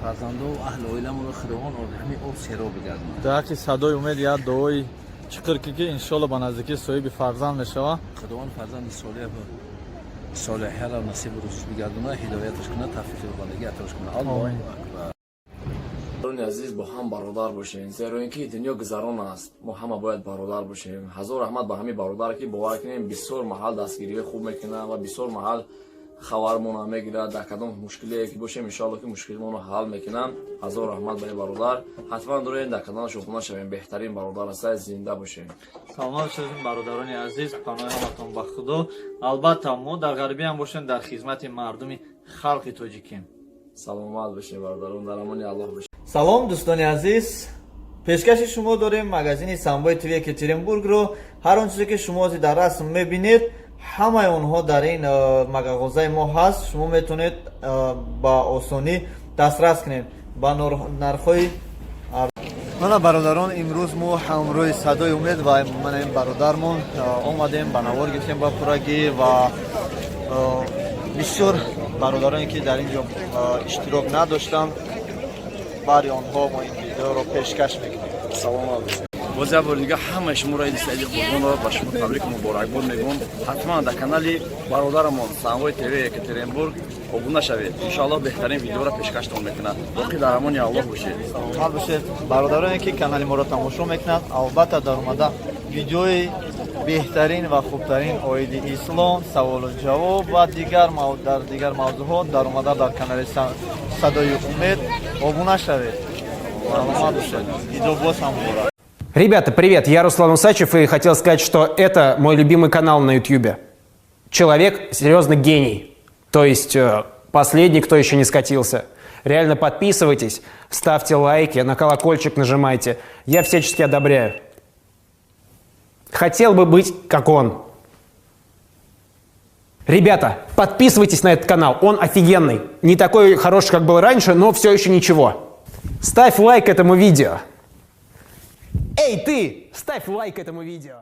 Фарзандо, аҳли оиламонро Худованд ҳамин об сероб бигардонад. Дар ҳаққи Садои Умед як дуои чиқир ки, ки иншолло ба наздикӣ соҳиби фарзанд мешавад. Худованд фарзанди солеҳ солеҳаро насибу рӯзиш бигардонад, ҳидояташ кунад, тавфиқи бандагӣ атош кунад. Аллоҳу акбар. Бародарони азиз, бо ҳам бародар бошем, зеро ин ки дунё гузарон аст. Мо ҳама бояд бародар бошем. Ҳазор раҳмат ба ҳамин бародар, ки бовар кунем, бисёр маҳал дастгириҳои хуб мекунад ва бисёр маҳал хабармона мегирад. Дар кадом мушкилие ки бошем, иншоалло, ки мушкилимонро ҳал мекунанд. Ҳазор раҳмат ба ин бародар. Ҳатман дорем дар каналаш обуна шавем. Беҳтарин бародар аста. Зинда бошем. Саломат бошед, бародарони азиз. Паноҳи ҳаматон ба Худо. Албатта, мо дар ғарбӣ ҳам бошем, дар хизмати мардуми халқи тоҷикем. Саломат бошем, бародарон, дар амони Аллоҳ бошем. Салом, дӯстони азиз! Пешкаши шумо дорем магазини Самбои ТВ Екатеринбургро. Ҳар он чизе, ки шумо ҳозир дар расм мебинед, ҳамаи онҳо дар ин мағозаи мо ҳаст. Шумо метавонед ба осонӣ дастрас кунед ба нархҳои. Мана, бародарон, имрӯз мо ҳамроҳи Садои Умед ва мана ин бародармон омадем, ба навор гирифтем ба пуррагӣ ва бисёр бародароне, ки дар ин ҷо иштирок надоштанд, баъди онҳо мо ин видеоро пешкаш мекунем. Саломат бошед. Боз як бори дигар ҳамаи шуморо иди саиди Қурбонро ба шумо табрику муборакбод мегӯм. Ҳатман дар канали бародарамон Самвои ТВ Екатеринбург обуна шавед. Иншоаллоҳ, беҳтарин видеоро пешкаштон мекунад. Боқӣ дар амони Аллоҳ бошед. Саломат бошед. Бародароне, ки канали моро тамошо мекунанд, албатта, дар омада видеои беҳтарин ва хубтарин оиди ислом, саволу ҷавоб ва дигар дар дигар мавзӯъҳо дар омада дар канали Садои Умед обуна шавед. Саломат бошед. Видео боз ҳам муборак. Ребята, привет, я Руслан Усачев и хотел сказать, что это мой любимый канал на YouTube. Человек серьезно гений. То есть последний, кто еще не скатился. Реально подписывайтесь, ставьте лайки, на колокольчик нажимайте. Я всячески одобряю. Хотел бы быть как он. Ребята, подписывайтесь на этот канал, он офигенный. Не такой хороший, как был раньше, но все еще ничего. Ставь лайк этому видео. Эй, ты! Ставь лайк этому видео.